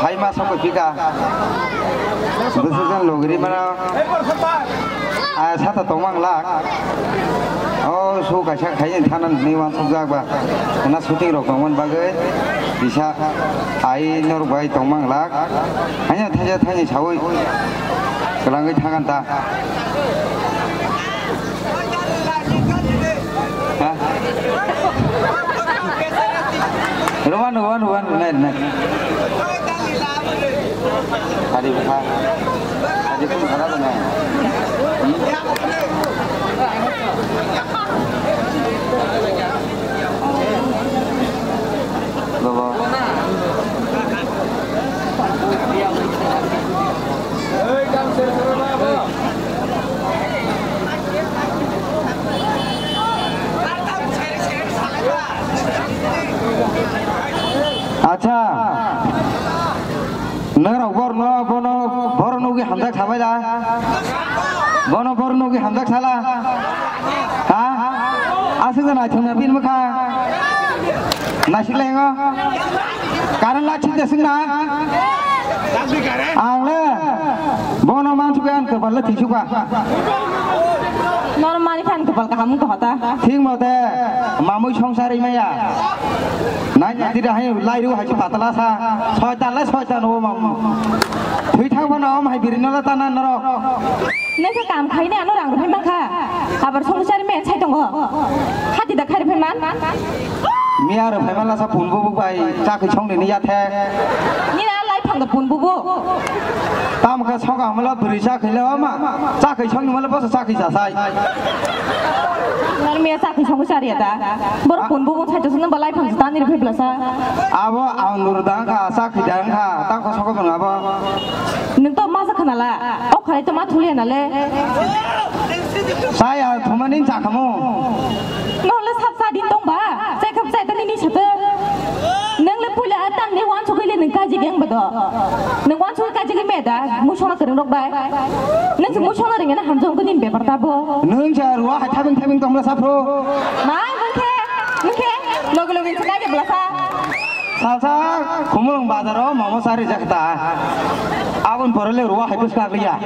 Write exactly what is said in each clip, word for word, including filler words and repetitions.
Hai ma sokoi pika. Bwswk jan logiri mana. Ah, sata tongmang lak. Oh, su kaisa khai thana ni wan suk jak ba. Na shooting rok tongmani bagwi. Bisa ai nor bai tongmang lak. Hanya thaja thani sawi. Kelangwi thangan ta. Ha? Roman, Roman, Roman, Roman, Roman. Hari buka. Hari pun sana tu, Roman. Hmm? Lobo. Acha, norok borno bono borno nugwi hamjak sabai da, bono borno nugwi hamjak sala. Ha? Aswk da naithok na bini mwkhang. Naisik lai ngo. Karan la chik da swng na. Ang le bono mansuk ang kwbal le thisuk ba. Nor mani khan kwbal kaham wng tongkha ta. Thik mote mamui songsari maya. Nai nai tira hai lai ru hai patala sa. Soitan le soitan o mam. Thwi thang phano om hai birino la tana norok. Nokha kam khaina ano rang rwphai mankha. Abar songsari men sai tongo. Hati da khai rwphai man. Miya rwphai man lasa pun bubu bai chakhi songni ni yathe. Nina lai phang da pun bubu. Tam kha soka hamla bwrwi chakhi le ma. Chakhi songni mala bosa chakhi sa sai. Nal miya chakhi song chari da. Bor pun bubu sai to nang balai phang ta ni rwphai blasa. Abo ang nur dang kha chakhi dang kha. Tam kha soka bang abo. Nwng to ma sa khanala, o khalai to ma thulia nale. Saya thumani chakhamu. Nole sap sa din tong ba, sai khap sai tani ni sate. Nwng le puila atan ni wan sugui le nwng kaji geng bado. Nwng wan sugui kaji geng meda, musona kereng rok bai. Nwng se musona ringena hamjong ko din bebar tabo. Nwng sa ruwa hai thabing thabing tong la sapro. Ma, mungkhe, mungkhe, logi logi se kaji blasa. Salsa Khumulwng bazaro momo sa rijak ta. Aboni pore le ruwa hai bwswk liya.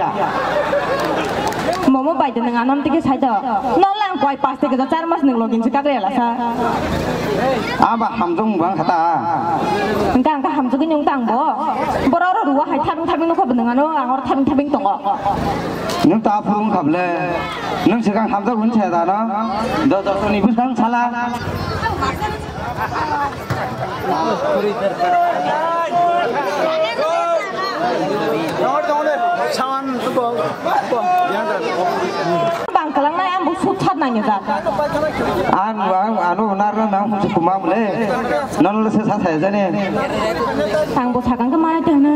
Momo bai de nwng anom tike sai do. No lang koi pas tike do char mas nwng login se kagre lasa. Aba hamjong bang khata. Engka engka hamjogwi nwng tang bo. Boro ro ruwa hai thabing thabing nokho nwng ano angor thabing thabing tongo. Nwng ta phurung khable. Nwng sikang hamjak hun se da no. Do do ni bwskang sala. Bang kalang nai ang bo sut sat nai ni jak. An, an, anu nar na nang kumam le. Non le se sa sa jani. Ang bo sakang ke mai tene.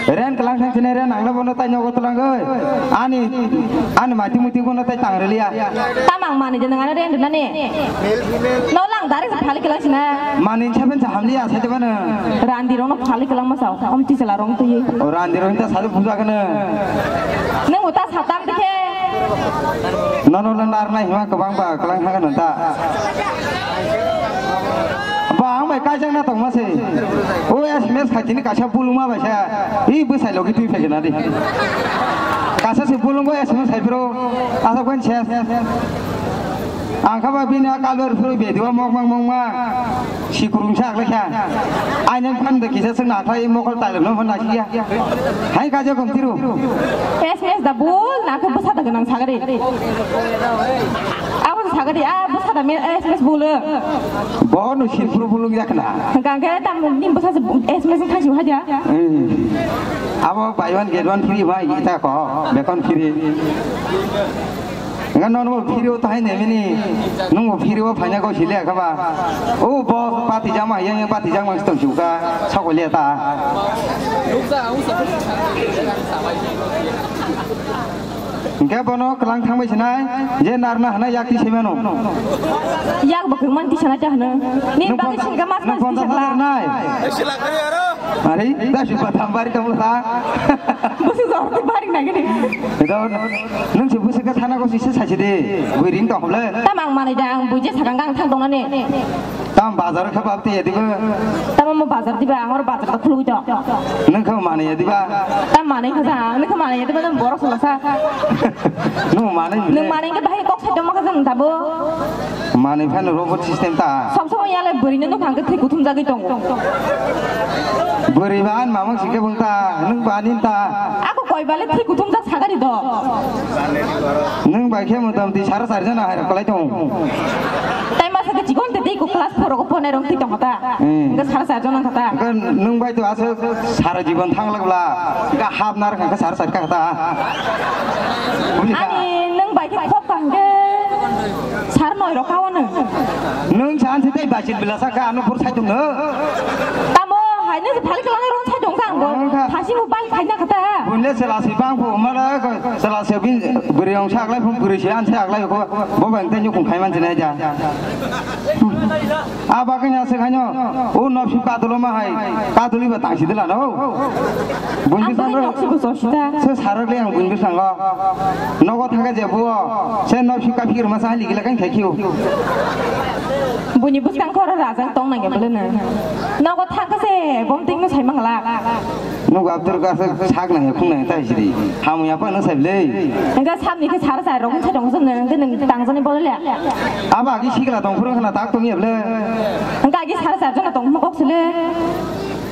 Ren kalang thang sini ren ang le bono tai nyogo tulang oi. Ani, ani mati muti bono tai tang relia. Tamang mani je nang ren na ni. No lang dari phali kalang sina. Mani chapen sa hamli asa de bana. Randi rono phali kalang masa. Om ti sala rong tu ye. O randi rono ta salu puja kana. Nang uta satam dikhe. Nono na nar nai hima kabang ba kalang hagan ta. Ba ang bai kaijak na tongma se. O S M S khaitini kaisa buluma bai sa. I bwsai logi twi phegena di. Kasa se bulungo S M S hai bro. Asa kwen ses. Ang kha ba bini a kalber phuru bediwa mokmang mokmang. Sikurung sak lekha. Aini phan de kisa sing na khlai mokol talem no phan na siya. Hai kaja kom tiru. S M S da bul na khe bwsa da ganang sagari. Abo sagari a bwsa da S M S bul. Bo no sirpuru bulung yak na. Gangke tam nim bwsa S M S thang si haja. Abo buy one get one free bai ita ko bekon free. Nga non bo phiri o tahai ne mini. Nung bo phiri o phaina ko sile kha ba. O bo pati jama yang yang pati jama stom suka. Sako le ta. Hingke bono kelang thangbai sinai je narna hana yak ti semano. Yak bo kemang ti sana ta hana. Ni bagi singka mas mas ti sana. Nai. Ari, dah sudah tambah itu lah. Busu jor ti bari nai gini. Itu, nung si busu ke sana ko sisa saja deh. Wiring toh le. Tamang mana dah, buje sakang kang thang dong ane. Ang bazar kha bab tiya diba? Tamo mo bazar diba? Ang oro bazar ta khulugwi tong. Nung kha mani ya diba? Ta mani kha sa, nung kha mani ya diba? Nung borok sala sa. Nung mani bile. Nung mani kha bahai kok sai tongma kha sa nung tabo. Mani phano robot system ta. Sob sob yale bwrwi no nung phang khe thwi kuthum jagwi tongo. Bwrwi ba an mamang sikhe bung ta, nung ba anin ta. Ako koi bale thwi kuthum jak sagari do. Nung bai khe motamti sara sari jana hai rok kwlai tong. Tai masa khe chikon te tei ko class four ko phone rong twi tong kha ta. Hmm. Hingke sara sari jana kha ta. Hingke nung bai to aswk sara jibon thang lak bla. Hingke hap nar hingke sara sari kha ta. Bujhi kha? Ani nung bai khe khok kha hingke sar noi rok kawa nung. Nung san se tei bachit bila sa kha ano phur sai tong no. Tamo hai nung se phalik lang rong sai tong kha ang bo. Ang kha. Thasi mo bai khai na kha ta. Bunle sela si bang phu mala ko sela se bin bwrwi rong sa aglai phu bwrwi se an sa aglai ko. Bo bang tei nyukung khai man se nai ja. A bagwi na se khaino, o nopsi kadolo ma hai, kadoli ba tangsi dela no. Buin bisang ro. Nopsi bo sosi ta. Se sarok le ang buin bisang go. Nogo thangka je buo, se nopsi ka phir ma sa hali gila kan khai khiu. Buini buskang khoro rajang tong nang ya bole na. Nogo thangka se bom ting no sai mangla. Nung Abdul Kasak sak nang ya khung nang tai sidi. Hamu ya pa no sai le. Engka samni khe sar sai rok sai dong sen nang nang tang jani bole le. Aba agi sikla tong phuru khana tak tong ya le. Engka agi sar sai jana tong ma kok sile.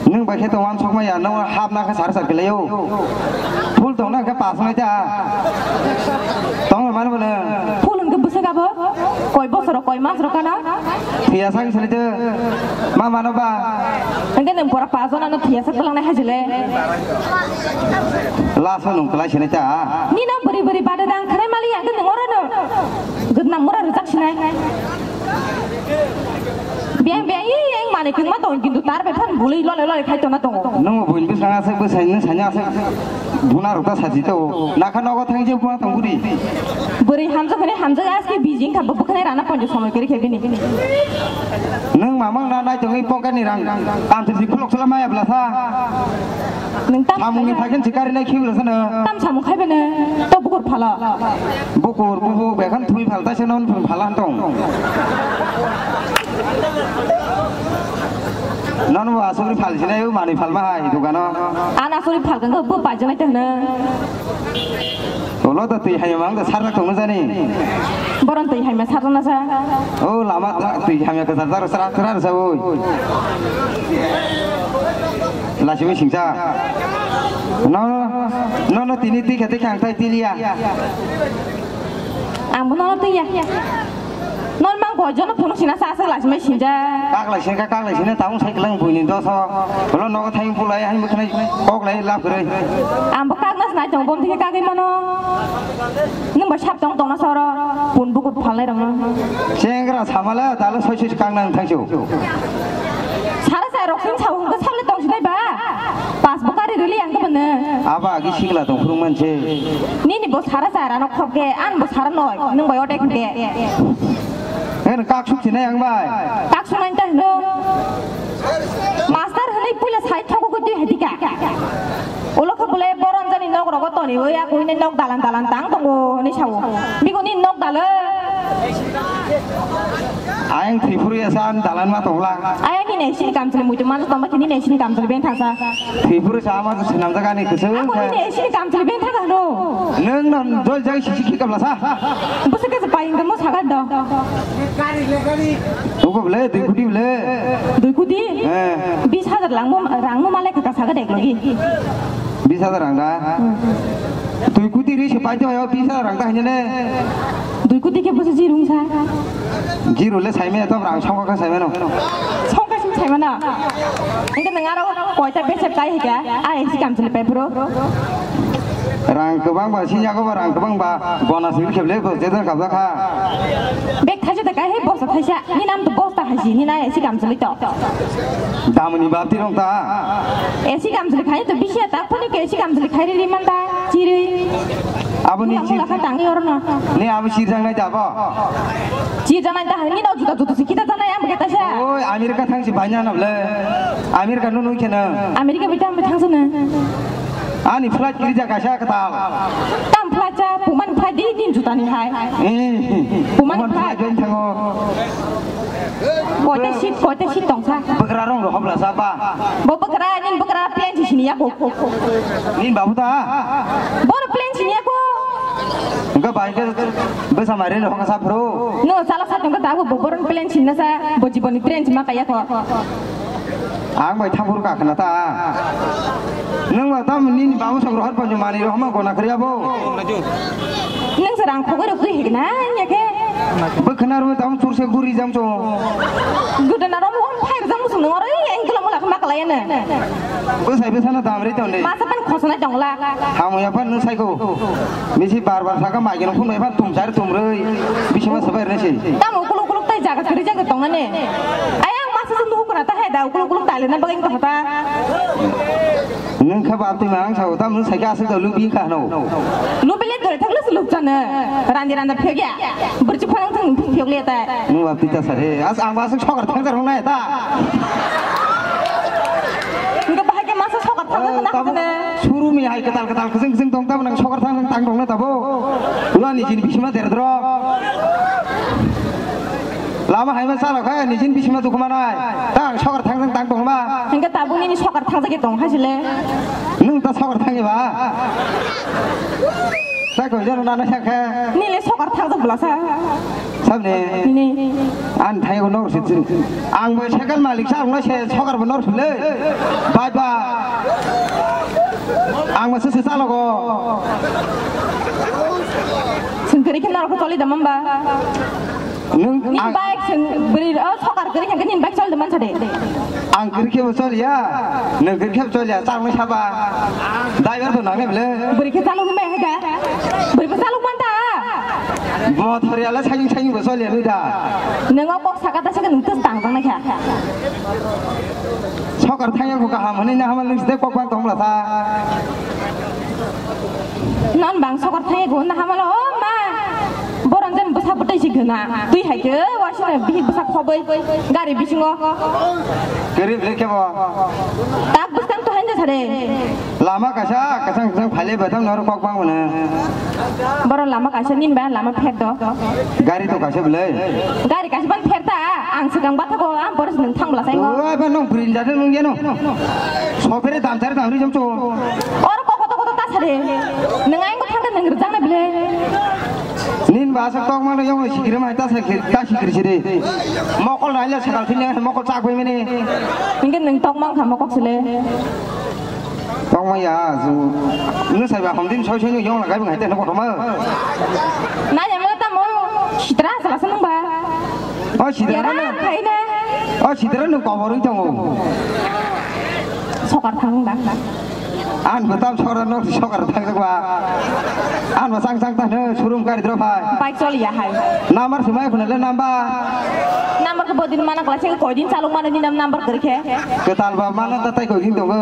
Nung bai khe tong wan sok ma ya no hap na khe sar sai kele yo. Phul tong na khe pas ngai ta. Tong ma no bole. Phul engka busa gabo. Koi bosor koi mas rok kana. Thiya sang sini te. Ma mano ba. Engke nang pora pa jona no thiya sak talang nai hajile. Laso nung kelai sini ta. Ni no beri beri pada dang kare mali ya ke nang ora no. Gud nang mura rujak sinai. Biang biang i yang mani keng ma tong kintu tar be phan buli lole lole khai tona tongo. Nung buin bisang asek bu sanya sanya asek. Buna rok ta sachi to, nakha nogo thang je buna tong guri. Bwrwi hamjak hwnwi hamjak aski bijing kha, bwkhwnai rana ponjo somoi kwrwi khe bini. Nwng mamang na nai tongwi pocket ni rang, tamsir si khulok sala maya bwla sa. Nwng tam samung ni phaikhon si kari nai khi bwla sa no. Tam samung khai bene, to bukur phala. Bukur, bubu, bekhan thui phal, taisa non phal han tong. Nono bo asugri phal sinai, o manwi phalma hai dogano. Ana asugri phal kangkha bo paijak nai tongno. Ulo to twi hai mang da sarjak tongno jani. Boron twi hai ma sarjak na sa. O lama twi hai ma kwchar jar sra sra sa oi. Lachimwi singsa. Nono, nono tini twi khe twi khang tai tiliya. Ang bo nono twi ya. Normal goi jono phunuk sina sa sa lachimai sinja. Kaklai sini ka kaklai sini taung sai klang buini doso. Bolo nogo thai pulai hai mukhnai kok lai lap gre. Ambo kakna sinai tong bom thike kagwi mano. Nung ba sap tong tongna soro pun bukur phalai rong. Chengra samala dala soi soi kakna thangsu. Sara sa rok sing sa hung ka sale tong sinai ba. Pas bukari rili ang ka bana. Aba agi sikla tong phurung manse. Nini bo sara sara no khop ge, an bo sara noi, nung bai otek ge. Hen kak suk sinai ang bai. Kak sunai ta hino. Master hwnwi puila sai thogo gwi twi hai dika. Ulo khe bole boron jani nok rogo toni oi, a kuine nok dalan dalan tang tongo hwnwi sao. Bigoni nok dalo. Ayang Tripura ya san dalan ma tongla. Ayang ni nei sini kamchili muitu manjo tongba kini nei sini kamchili ben thasa. Tripura sama tu senam jaga ni kusung. Ako ni nei sini kamchili ben thasa no. Neng non dol jai sisi ki kabla sa. Busa ke sepain kamu sagat do. Ugo bole, dui kuti bole. Dui kuti? Eh. Bis hajar langmo, rangmo malai kaka sagat ek logi. Bis hajar rang da? Hmm. Dui kuti ri sepain to yo bis hajar rang da hanya ne. Dui kuti ke busa jirung sa. Jiru le saime to rang songka ka saime no. Songka sim saime na. Engke nang aro koita besep kai hika. A esi kamchili pepro. Rang kwbang ba sinyago ba rang kwbang ba bona simi kheble bo jejer kabla kha. Bek thaisa da kai he bosta thaisa. Ni nam to bosta haisi ni na esi kamchili to. Damuni bapti rong ta. Esi kamchili khai to bisi ta phone ke esi kamchili khai ri man ta. Chiri. Aboni mula chir. Mula kha tangi oro no. Ni abo chir jang nai ta bo. Chir jang nai ta ni no juta juta si kita jang nai am ke ta sa. Oi America thang si banya na ble. America no no khena. America bita am thang sana. Ani flight kiri ja kaisa kwtal. Tam flight ja, puman flight di din juta ni hai. Eh, puman puman flight. Flight join thango. Koite seat, koite seat tongsa. Bwkra rong rohop la sa ba. Bo bwkra, nin bwkra plane si sini ya ko. Nin babu ta? Bor plane sini ya ko. Enggak baik ke besa mari rohong sa bro. No, salah satu enggak tahu bo bor plane sini sa, bo jiboni train sima kaya ko. Ang bai thaphuru ka khna ta. Nwng ba tam nini babu sok rohor panjo mani rohma gona khriya bo. Nwng se rang khogoi rok twi hikna nya khe. Bo khna ro tam churse guri jam cho. Gudana rom hon phai jam musung nang oro ang kula mula khma kala yana. Bo sai besa na dam ri tonde. Masa pan khosna jongla. Hamu ya pan nwng sai ko. Bisi bar bar saka mai geno phun bai pan tum sar tum roi. Bisi ma sabai rene sei. Tam ukuluk ukuluk tai jaga khri jaga tongane. Ayang masa jung duhu kuna ta hai da ukuluk ukuluk tali na bagin ta hota. Nwng kha bapti ma ang sao tam nwng sai ka asuk da lubi kha no. Lubi le dore thak lus lup chana. Randi randa phegya. Burchi phang thang phegya ta. Nwng bapti ta sare. As ang ba asuk sokar thang jar hong na ta. Nwng bahai ke masa sokar thang jar na hana. Suru mi hai ketal ketal keseng keseng tong tam nang sokar thang tang tong na tabo. Ula ni jin bisma der dro. Lama hai ma sala kha ni jin bisma tu kuma nai. Tang sokar thang tang tong ma. Hingke tabuk nini sokar thang jage tong hai sile. Nwng ta sokar thang ba. Sai ko jero na na kha. Nile sokar thang jak bla sa. Sabni. Nini. An thai ko nor sit. Ang bo sekal malik sa ang se sokar bo nor sule. Bye bye. Ang ma se se salo go. Sengkeri khe norok choli da mamba. Nwng nin ang bike seng beri, oh, sokar keri khe nin bike choli da mansa de. Ang keri khe bo choli ya. Nwng keri khe bo choli ya. Chang saba. Driver to nang bele. Beri khe chalok mai hai da. Beri bo chalok man ta. Mothor ya la saying saying bo choli ya nui da. Nwng o kok saka ta saka nwng tus tang tang na kha. Sokar thangya ko kaham hwnwi na hamal nung side kok bang tong bla sa. Non bang sokar thangya ko na hamal o ma. Boron jen bwsa bwtwi si gana. Twi hai ke wasina bihik bwsa khoboi gari bisingo. Gari bile kebo. Tak bwskang to hanja sare. Lama kaisa kasang kasang phale bathang nor kok bang mana. Boron lama kaisa nin ba lama phet do. Gari to kaisa bile. Gari kaisa ban phet ta ang swkang bathago ang boris nung thang bla sai. O ba nong brin jate nung yeno. Sopere dam sare dam ri jom cho. Or ko koto koto ta sare. Nung ang ko thang ta nung rjang na bile. Nin ba sak tok ma yong sikri mai ta sakri ta sikri sire. Mokol na ile sakal thini mokol chak bai mene. Nung tok mang kha mokok sile. Tongma ya, su, nung sai ba hom din soi soi nung yong lagai bung hai te nung kotorma. Na ya mela tamo, sitra sala seneng ba. Oh, sitra na. Khaina. Oh, sitra nung kobor wi tongo. Sokar thang dang dang. An betam sokar no sokar thang ba. An ba sang sang ta no surum gari dro phai. Bike choli ya hai. Number sumai khuna le number. Number ko bodin mana kla sing koi din chalung mana ni nam number kar khe. Kwtal ba mana ta tai koi din tongo.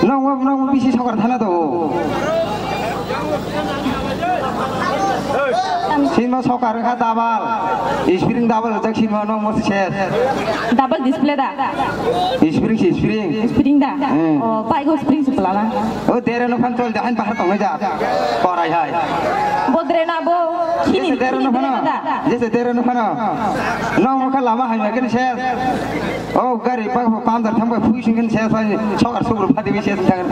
Nong nong bisi sokar thana to. Sima sokar kha dabal. Spring dabal jak sima nong mo ses. Double display da. Spring si spring. Spring da. Hmm. Oh, pai go spring si pelala. O dere no phan chol jahan bahar tong ja. Korai hai. Bodre na bo. Jese dere no phano. Jese dere no phano. Nong mo kha lama hai ma ken ses. O gari pa pa andar thang ba phui sing ken ses hai. Sokar sugru phadi bi ses thang.